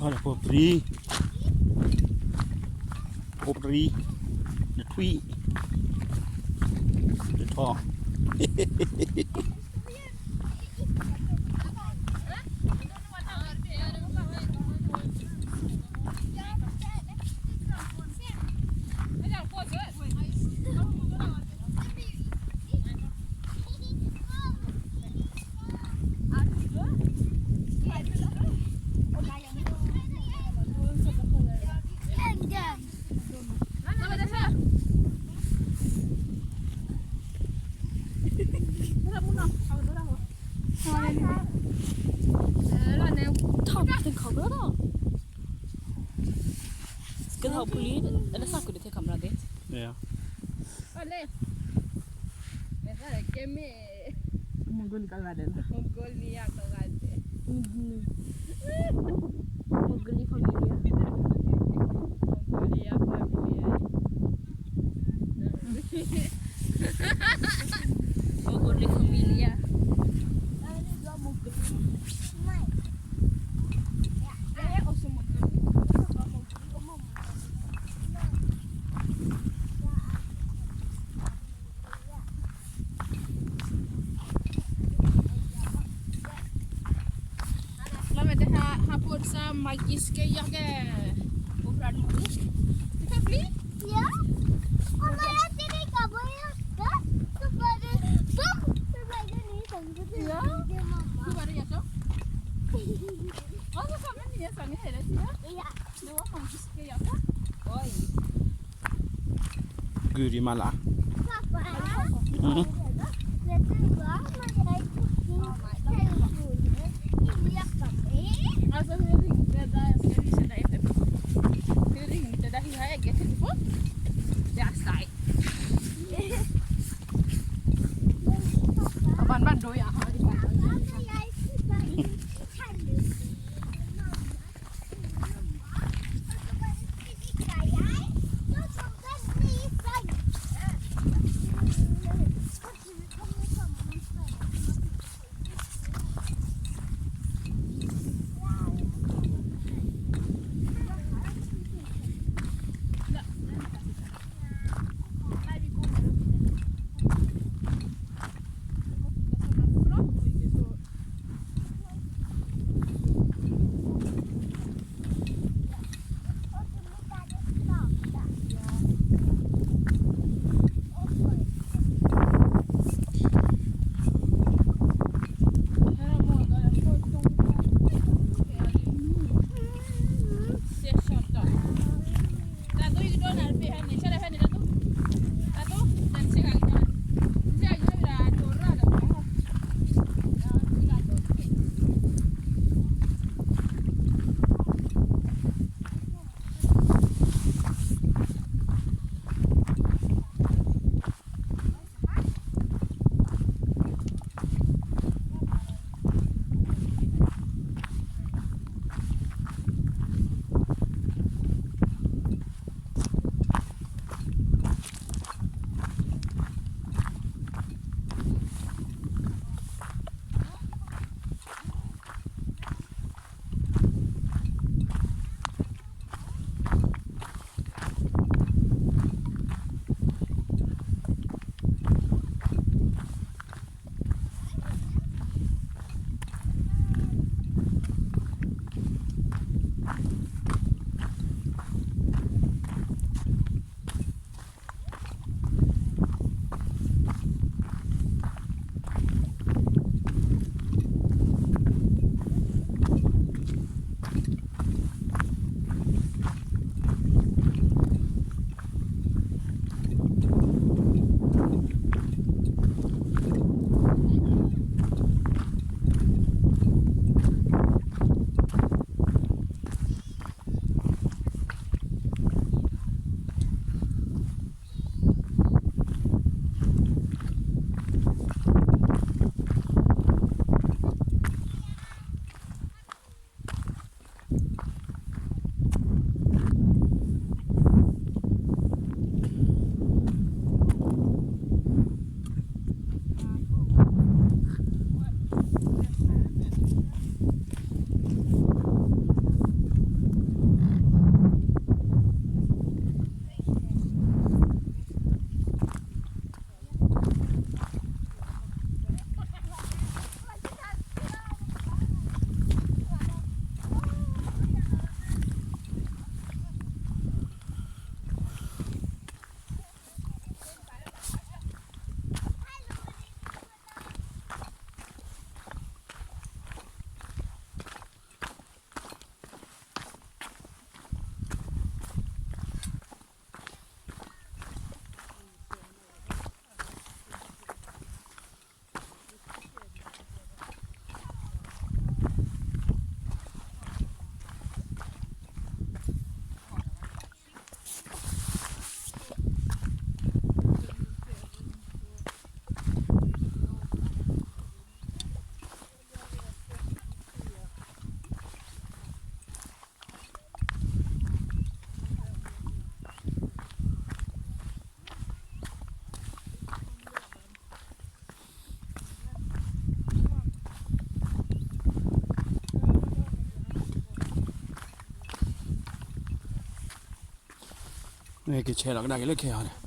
ဖိပြံ, ဖိပြံ, နထွံၣ်, နထီၣ်. ထီၣ်သ့ၣ်ခီဘျီဒီး ကဲထီၣ်ပူၤလံ, အဲလၢစၢ်ကွံာ်တထဲခီမရၤသ့ၣ်. မ့ၢ်, Mongolia ကဂၤဒဲးလီၤ, Mongolia ကဂၤဒဲး, Mongolia familia, Mongolia familia, Mongolia familia. Lawete ha, ha put sa magis ke ya ke. Pura de magi. Kita beli? Ya. Oma ya tini kamu ya. Kan? Supaya, bum, supaya ni sama betul. Ya. Dia mama. Di mana ya, Sok? Oh, sama ni ya, sama ni ya, ya. Iya. Dia mama magis ke ya, Sok? Oh, iya. Guri mala. က့ၤဆဲးလီၤကဒါက့ၤလၢခဲအံၤန့ၣ်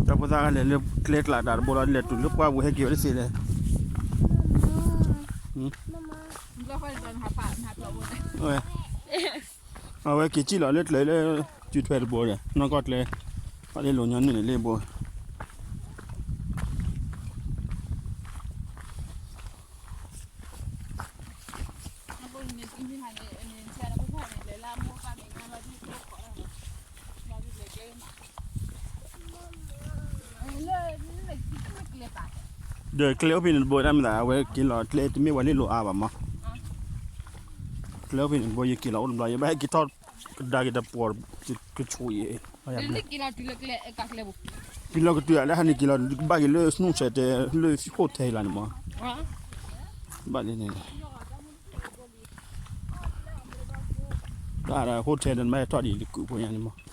တၢ်ဖိသၣ်လဲၤလၢကျဲ ကျဲကျါတၢ်တဘိလီၤ လဲၤတုၤလၢပှၢ်ပူၤ ဟဲက့ၤဝဲတသ့လဲၣ်. အဝဲက့ၤစံၣ်လီၤလၢကျဲလၢ စုထွဲတဘိဒီး နီၢ်ကီၢ်ကျဲ ဘၣ်လၢလိၤညီနုၢ်န့ၣ်လၢဘိ ဒီးကျဲအိၣ်ဖဲန့ၣ်တဘိဒၣ်မ့ၢ်သး အဝဲက့ၤလီၤကျဲတမ့ၢ်ဝဲလၢလိၤအါဘၣ်မး, ကျဲအိၣ်ဖဲန့ၣ်တဘိ ယက့ၤလီၤအိၣ်တဘျီ ယဘၣ်ဟဲက့ၤထီၣ်ကဒါက့ၤတပှီၤ ကဆိၣ်ယဲ တုၤလီၤကတုၤလၢဟးန့ၣ်က့ၤလီၤ ဘၣ်က့ၤလၢ snow shelter လၢ hotel လီၤန့ၣ်မး, ဘၣ်န့ၣ် တၢ်ဒီး hotel ဒီး မ့ၢ်ထီၣ်ဒံးတကုာ်ဖိညါန့ၣ်မး.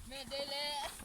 မ့ၢ်ဒ်လဲၣ်